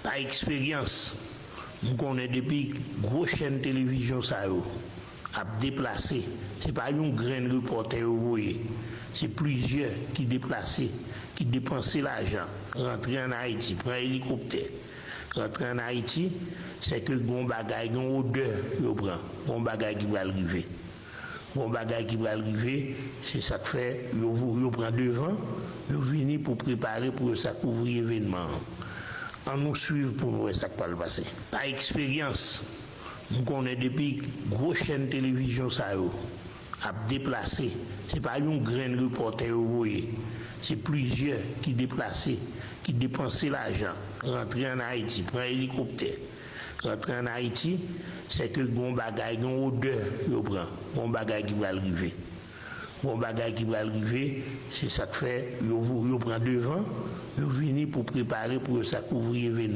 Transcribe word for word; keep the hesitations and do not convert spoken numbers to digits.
Pa eksperyans, m konnen depi gwo chèn televizyon sa yo ap deplase, se pa yon grenn repòtè yo voye, se plizyè ki deplase, ki depanse lajan, rantre ann Ayiti, pran elikoptè, rantre ann Ayiti, se ke gon bagay, gon odè yo pran, gon bagay ki pral rive. Gon bagay ki pral rive, se sa k fè yo, yo pran devan, yo vini pou prepare pou yo sa kouvri evènman an. Ann nou swiv pou n wè sa k pral pase. Pa eksperyans, m konnen depi gwo chèn televizyon sa yo ap deplase, se pa yon grenn repòtè yo voye, se plizyè ki deplase, ki depanse lajan, rantre ann Ayiti, pran elikoptè, rantre ann Ayiti, se ke gon bagay, gon odè yo pran, gon bagay ki pral rive. Gon bagay ki pral rive, se sa k fè yo, yo pran devan, yo vini pou prepare pou yo sa kouvri evènman.